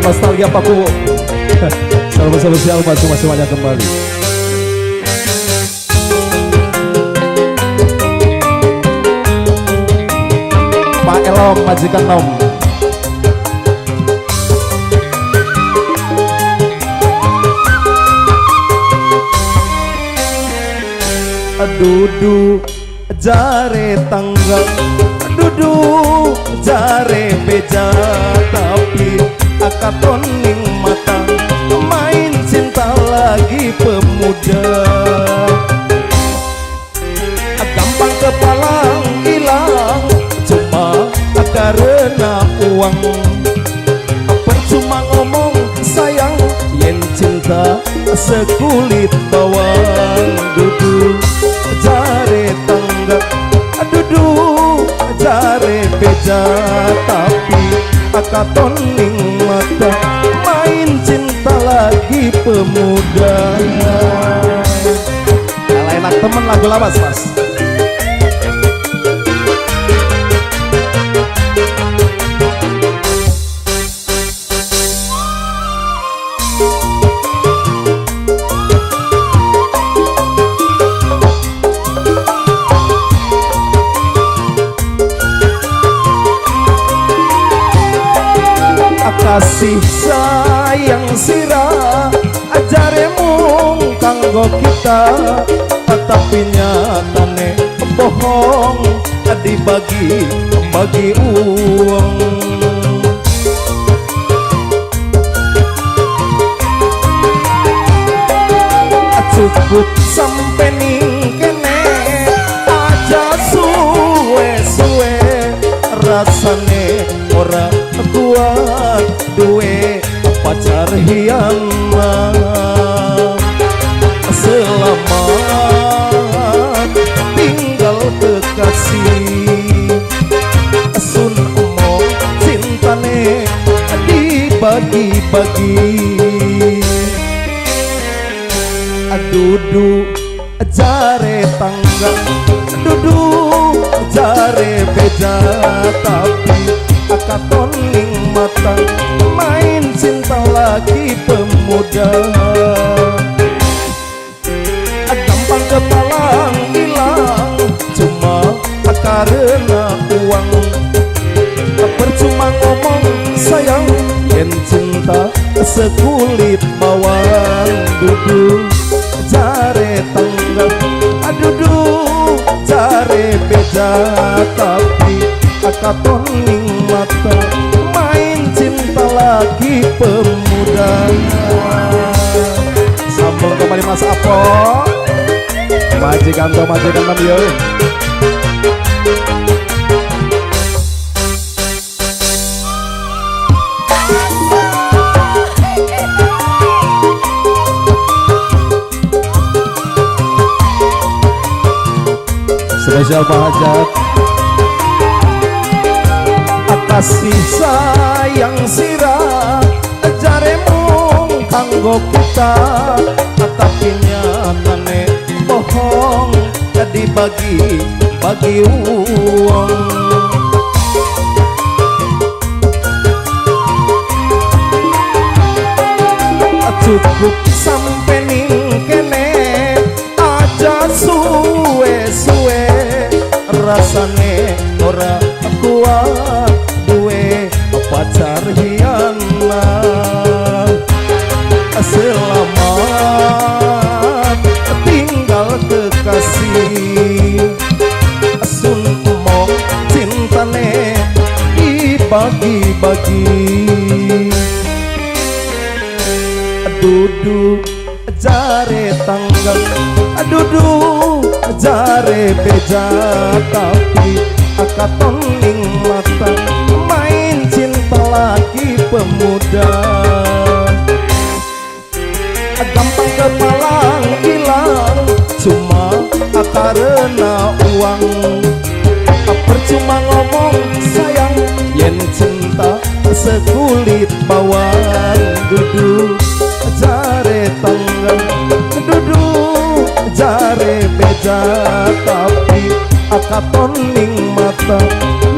Nostalgia Pak Kuwu. Salam spesial buat semua semuanya kembali. Pak Elom majikan Nom. Dudu jare tangga, dudu jare beja, tapi akaton ning mata main cinta lagi pemuda. Gampang kepalang hilang cuma karena uang. Percuma ngomong sayang yen cinta sekulit bawang. Dudu jare tangga, dudu jare beja, tapi akaton ning mata main cinta lagi pemuda. Kalau enak temen lagu lawas mas. Kasih sayang sira ajare mung kanggo kita, tapi nyatane bohong dibagi bagi uang. Cukup sampai ning kene aja suwe-suwe, rasane ora kuat duwe pacar hianat. Selamat tinggal kekasih, sun emong cintane dibagi-bagi. Dudu jare tangga, dudu jare beja, tapi akaton ning mata main cinta lagi pemuda. Gampang kepalang hilang cuma karena uang. Percuma ngomong sayang yen cinta sekulit bawang. Dudu jare tangga, dudu jare beja, tapi akaton ning mata main cinta lagi pemuda. Sambung kembali Mas Apo, majikan to majikan nam yo. Spesial Pak Hajat. Kasih sayang sira jare mung kanggo kita, tapi nyatane bohong dibagi bagi uang. Cukup sampai ning kene aja suwe-suwe, rasane ora kuat duwe pacar hianat. Selamat tinggal kekasih, sun emong cintane dibagi-bagi. Dudu jare tangga, dudu jare beja, tapi akaton ning mata main cinta lagi pemuda. Gampang kepalang hilang cuma karena uang. Percuma ngomong sayang yen cinta sekulit bawang. Dudu jare tangga, dudu jare beja, tapi akaton ning mata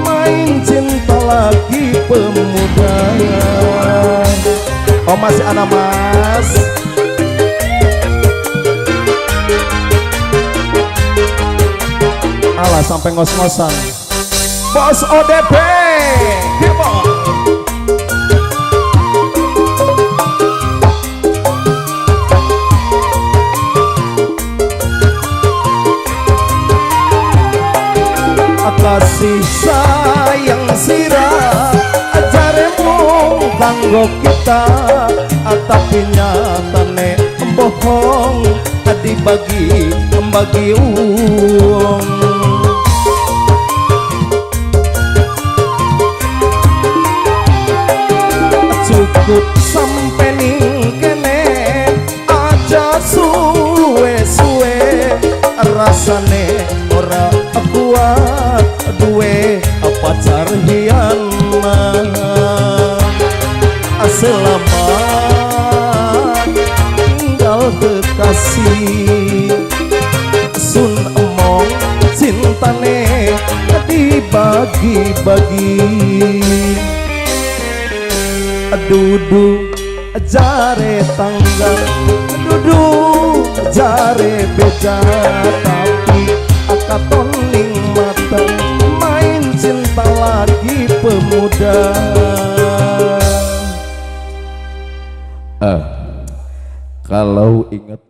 main cinta lagi pemuda. Oh, masih anak mas. Alah, sampai ngos-ngosan. Bos ODP Heboh. Kasih sayang sira ajaremu kanggo kita, tapi nyatane bohong dibagi bagi uang. Cukup sampai ning kene aja suwe-suwe, rasane ora kuat duwe pacar hianat. Selamat tinggal kekasih, sun emong cintane dibagi-bagi. Dudu jare tangga, dudu jare beja, tapi akaton ning mata main cinta lagi pemuda. Kalau ingat